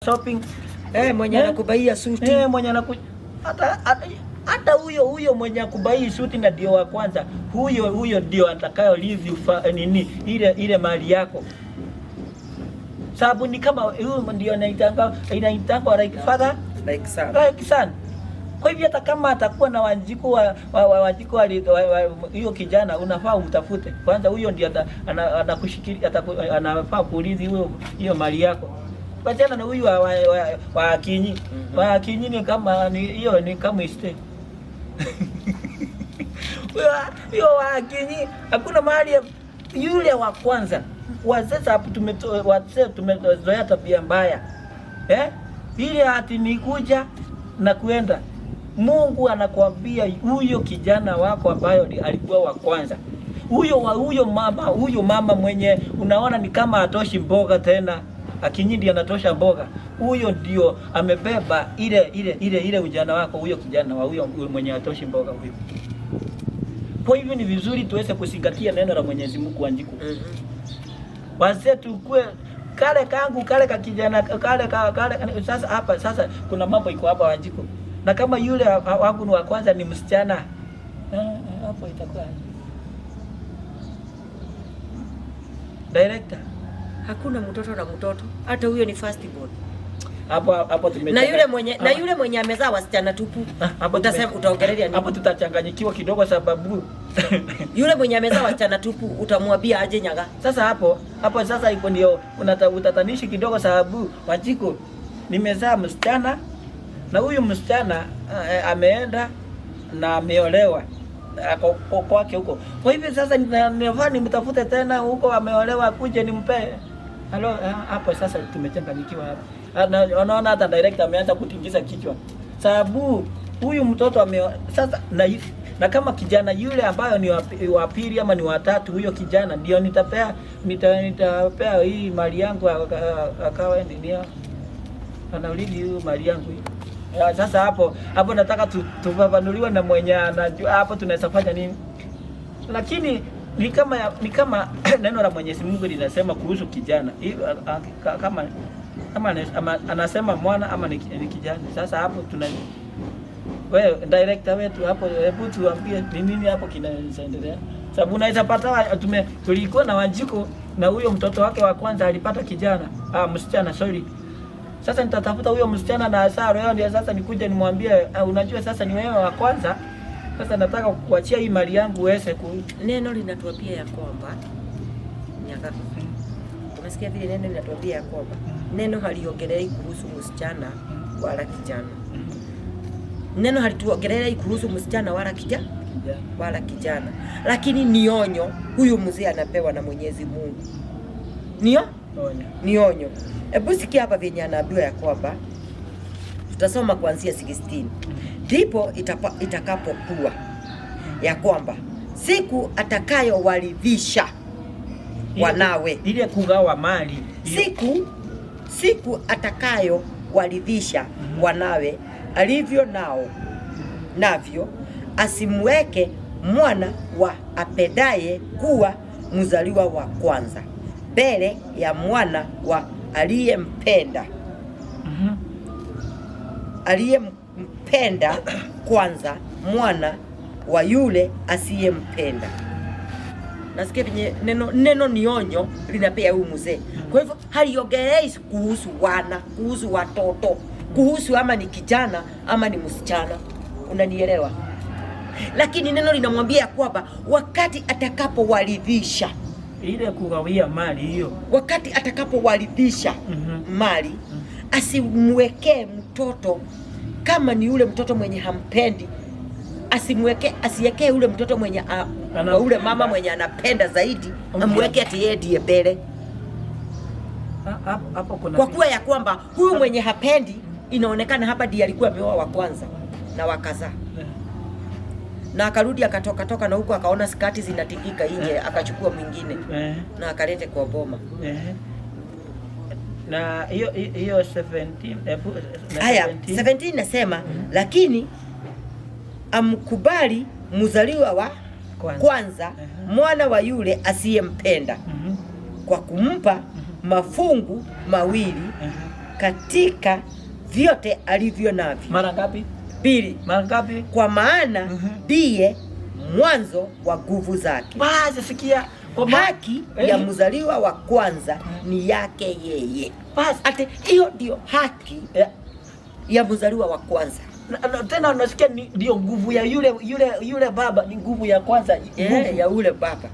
shopping. Mwenye anakubaia suti. Mwenye hata huyo huyo mwenye akubai suti na ndio wa kwanza, huyo huyo ndio atakayo leave nini ile ile mali yako, sababu ni kama huyo ndio inaitanga like father like son. Like son. Kwa hivyo hata kama atakuwa na Wanjiku wa Wanjiku hiyo kijana unafaa umtafute kwanza, huyo ndio anakushikilia, anafaa kuulizi huyo hiyo mali yako. Wachana na huyu wa Akinyi. Wa Akinyi ni kama ni hiyo ni kama iste. Huyo wa Akinyi hakuna mahali yule wa kwanza. Wazee hapo wazee tumezoea tabia mbaya. Ile ati ni kuja na kuenda. Mungu anakuambia huyo kijana wako ambayo alikuwa wa kwanza, huyo wa huyo mama mwenye unaona ni kama atoshi mboga tena, Akinyi ndiye anatosha mboga, huyo ndio amebeba ile ile ile ile ujana wako, huyo kijana wa huyo mwenye atoshi mboga huyo. Kwa hivyo ni vizuri tuweze kuzingatia neno la Mwenyezi Mungu Wanjiku. Wazee tukue kale kangu kale ka kijana kale ka, kale sasa hapa sasa kuna mambo iko hapa Wanjiku. Na kama yule wangu ni wa kwanza ni msichana, hapo itakuwa director. Hakuna mtoto na mtoto, hata huyo ni first born. Hapo hapo tume Na yule mwenye amezaa wasichana tupu, hapo utasema utaongelea nini? Hapo tutachanganyikiwa kidogo sababu Yule mwenye amezaa wasichana tupu utamwambia aje Nyaga? Sasa hapo hapo sasa iko ndio utatanishi kidogo sababu Wanjiku, nimezaa msichana na huyu msichana ameenda na ameolewa ako kwake huko. Kwa hivyo sasa nafaa nimtafute tena huko ameolewa akuje nimpe. Halo, hapo sasa tumechanganyikiwa hapo. Unaona hata director ameanza kutingiza kichwa. Sababu huyu mtoto sasa na kama kijana yule ambayo ni wa pili ama ni wa tatu, huyo kijana ndio nitapea hii mali yangu akawa nini anaulizi huyu mali yangu hii. Sasa hapo hapo nataka tufafanuliwe na mwenye anajua hapo tunaweza fanya nini. Lakini ni kama neno la Mwenyezi Mungu linasema kuhusu kijana. Kama kama anasema mwana ama ni kijana. Sasa hapo tuna wewe director wetu hapo, hebu tuambie ni nini hapo kinaendelea. Sababu unaweza pata tulikuwa na Wanjiku na huyo mtoto wake wa kwanza alipata kijana, msichana sorry. Sasa nitatafuta huyo msichana na hasara leo ndio sasa nikuje nimwambie, unajua sasa ni wewe wa kwanza. Sasa nataka kukuachia hii mali yangu uweze ku Neno linatuambia ya kwamba Nyaga, umesikia vile neno linatuambia ya kwamba neno haliongelei kuhusu msichana wala kijana. Neno halituongelei kuhusu msichana wala kijana wala kijana, lakini ni onyo huyu mzee anapewa na Mwenyezi Mungu. Nio Onyo. Ni onyo. Hebu sikia hapa venye anaambiwa ya kwamba tutasoma kuanzia 16. Ndipo itakapokuwa ya kwamba siku atakayowaridhisha wanawe, Ile kugawa mali. Siku atakayowaridhisha wanawe alivyo nao navyo, asimweke mwana wa apendaye kuwa mzaliwa wa kwanza mbele ya mwana wa aliyempenda aliyempenda kwanza, mwana wa yule asiyempenda. Nasikia venye neno ni onyo linapea huyu mzee. Kwa hivyo haliongelei kuhusu wana, kuhusu watoto, kuhusu ama ni kijana ama ni msichana, unanielewa? Lakini neno linamwambia kwamba wakati atakapowaridhisha, Ile kugawia mali hiyo. Wakati atakapowaridhisha mali, asimwekee mtoto kama ni yule mtoto mwenye hampendi, asimweke asiekee yule mtoto mwenye Anampenda. Ule mama mwenye anapenda zaidi, amweke ati yeye ndiye mbele, Hapo kuna kwa kuwa ya kwamba huyu mwenye hapendi inaonekana hapa ndiye alikuwa ameoa wa kwanza na wakazaa na akarudi akatoka toka na huko akaona skati zinatingika nje, akachukua mwingine na akalete kwa boma. Na hiyo hiyo 17, hebu na Haya, 17. 17 nasema, lakini amkubali mzaliwa wa Kwanza. kwanza, mwana wa yule asiyempenda, kwa kumpa mafungu mawili. katika vyote alivyo navyo. Mara ngapi? Pili, Mara ngapi? kwa maana ndiye mwanzo wa nguvu zake. Basi sikia kwa Haki ya mzaliwa wa kwanza ni yake yeye. Basi Ati hiyo ndio haki ya mzaliwa wa kwanza. Tena unasikia ndio nguvu ya yule baba, ni nguvu ya kwanza, nguvu ya ule baba.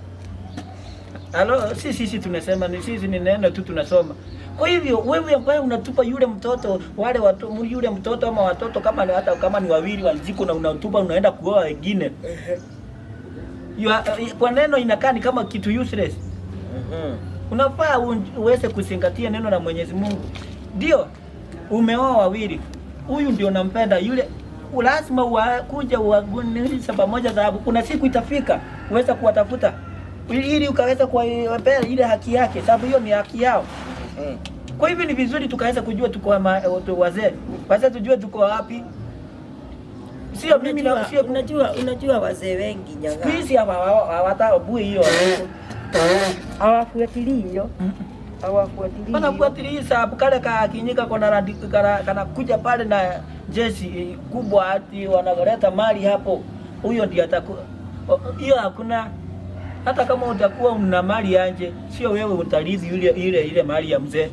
Alo, si sisi tunasema, ni sisi ni neno tu tunasoma. Kwa hivyo wewe ambaye unatupa yule mtoto, wale watu, yule mtoto ama watoto kama hata kama ni wawili Wanjiku, na unatupa unaenda kuoa wengine. Kwa neno inakaa ni kama kitu useless. Unafaa uweze kuzingatia neno la Mwenyezi Mungu. Ndio umeoa wawili, huyu ndio nampenda yule, lazima kuja uwagunisha pamoja, sababu kuna siku itafika uweza kuwatafuta ili ukaweza kuwapea ile haki yake, sababu hiyo ni haki yao. Kwa hivyo ni vizuri tukaweza kujua tuko wazee, wazee tujue tuko wapi. Sio mimi na sio Unajua wazee wengi siku nyaga hizi hawatabui hiyo. Hawafuatilii hiyo, hawafuatilii. Wanafuatilia sababu kale ka kinyika kona kana kuja pale na jeshi kubwa ati wanaleta mali hapo, huyo ndiye ataku hiyo hakuna. Hata kama utakuwa una mali anje, sio wewe utarithi ile mali ya mzee.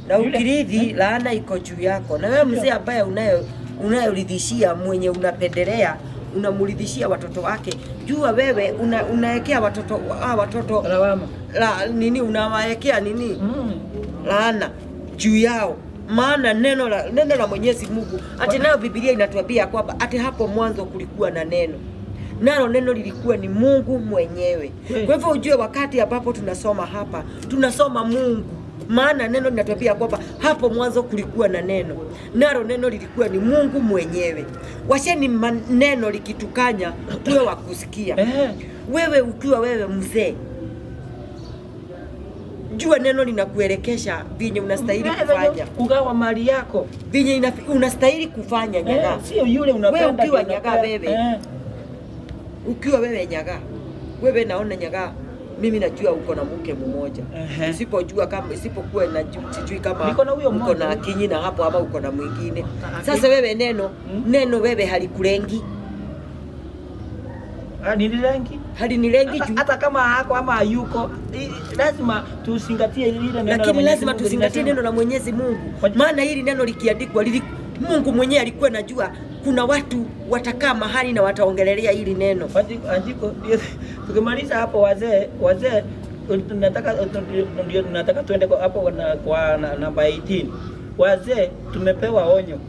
Na ukirithi laana iko juu yako. Na wewe mzee ambaye unayoridhishia mwenye unapendelea, unamridhishia watoto wake, jua wewe unaekea watoto watoto lawama la nini, unawaekea nini laana juu yao. Maana neno la Mwenyezi Mungu ati nayo Biblia inatuambia kwamba ati hapo mwanzo kulikuwa na neno, nalo neno lilikuwa ni Mungu mwenyewe. Kwa hivyo ujue wakati ambapo tunasoma hapa, tunasoma Mungu. Maana neno linatuambia kwamba hapo mwanzo kulikuwa na neno, nalo neno lilikuwa ni Mungu mwenyewe. Washeni neno likitukanya tuwe wa kusikia. Wewe ukiwa wewe mzee, jua neno linakuelekesha vinye unastahili kufanya, kugawa mali yako vinye unastahili kufanya nyaga. Sio yule unapenda. Wewe ukiwa nyaga wewe. Ukiwa wewe nyaga. Wewe naona nyaga, mimi najua uko na mke mmoja. Usipojua kama isipokuwa na sijui kama uko na Akinyi na hapo ama uko na mwingine. Sasa wewe neno neno wewe halikulengi. Nililengi? Halinilengi juu. Hata kama hako ama hayuko, lazima tuzingatie ile neno. Lakini lazima tuzingatie neno la Mwenyezi Mungu. Maana hili neno likiandikwa, Mungu mwenyewe alikuwa anajua kuna watu watakaa mahali na wataongelelea hili neno. Andiko tukimaliza hapo wazee tunataka tuende hapo kwa namba 18. Wazee tumepewa onyo.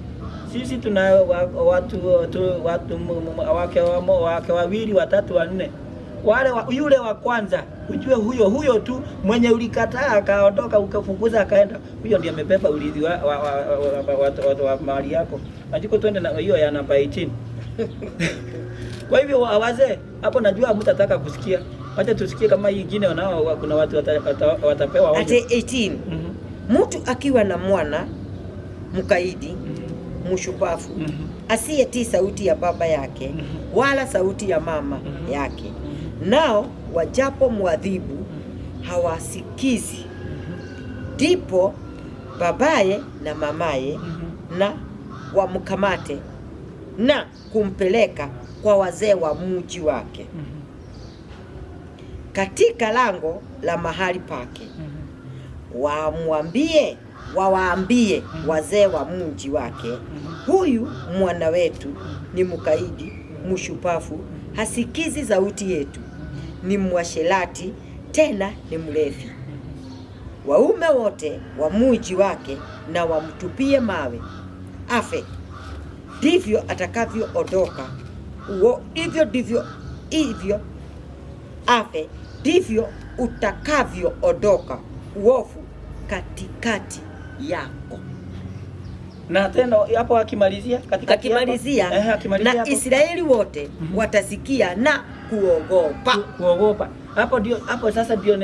Sisi tuna watu wake wawili, watatu, wanne. Wale yule wa kwanza ujue huyo tu mwenye ulikataa akaondoka ukafukuza akaenda, huyo ndiye amebeba urithi wa mali yako. Andiko twende na hiyo ya namba 18. Kwa hivyo wazee hapo najua mtataka kusikia. Wacha tusikie kama hii nyingine wanao kuna watu watapewa onyo. Ate 18. Mtu akiwa na mwana mkaidi, mshupafu, asiyetii sauti ya baba yake wala sauti ya mama yake, nao wajapo muadhibu hawasikizi, ndipo babaye na mamaye na wamkamate na kumpeleka kwa wazee wa mji wake katika lango la mahali pake, wawaambie wazee wa mji wake, huyu mwana wetu ni mkaidi, mshupafu, hasikizi sauti yetu, ni mwasherati, tena ni mlevi. Waume wote wa mji wake na wamtupie mawe afe. Ndivyo atakavyoondoka hivyo afe, ndivyo utakavyoondoka uovu katikati yako. Na tena hapo akimalizia katikati akimalizia, na Israeli wote watasikia na kuogopa. Kuogopa. Hapo ndio, hapo sasa ndio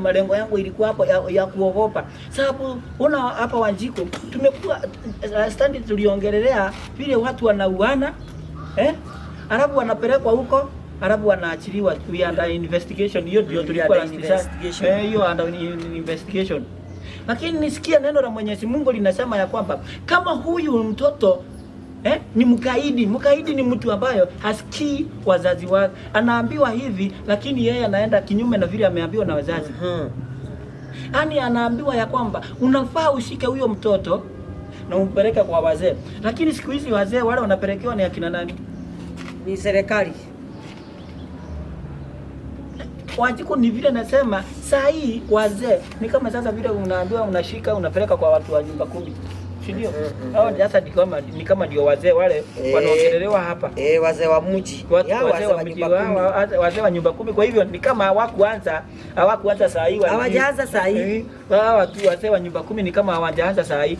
malengo yangu ilikuwa hapo ya kuogopa. Sababu una hapa Wanjiku tumekuwa stand tuliongelelea vile watu wanauana, alafu wanapelekwa huko, alafu wanaachiliwa, we under investigation. Hiyo ndio tulikuwa hiyo under investigation. Lakini nisikia neno la Mwenyezi Mungu linasema ya kwamba kama huyu mtoto ni mkaidi. Mkaidi ni mtu ambayo hasikii wazazi wake, anaambiwa hivi, lakini yeye anaenda kinyume na vile ameambiwa na wazazi. Yaani anaambiwa ya kwamba unafaa ushike huyo mtoto na umpeleke kwa wazee, lakini siku hizi wazee wale wanapelekewa ni akina nani? Ni serikali. Wanjiku, ni vile nasema saa hii wazee ni kama sasa vile unaambiwa unashika unapeleka kwa watu wa nyumba 10, si ndio? Hao sasa ni kama ndio wazee wale wanaongelelewa hapa. Eh, wazee wa mji. Ya, wazee wa mji nyumba 10. Wazee wa nyumba 10. Kwa hivyo ni kama hawakuanza saa hii. Hawajaanza saa hii. Hawa watu wazee wa nyumba 10 ni kama hawajaanza saa hii.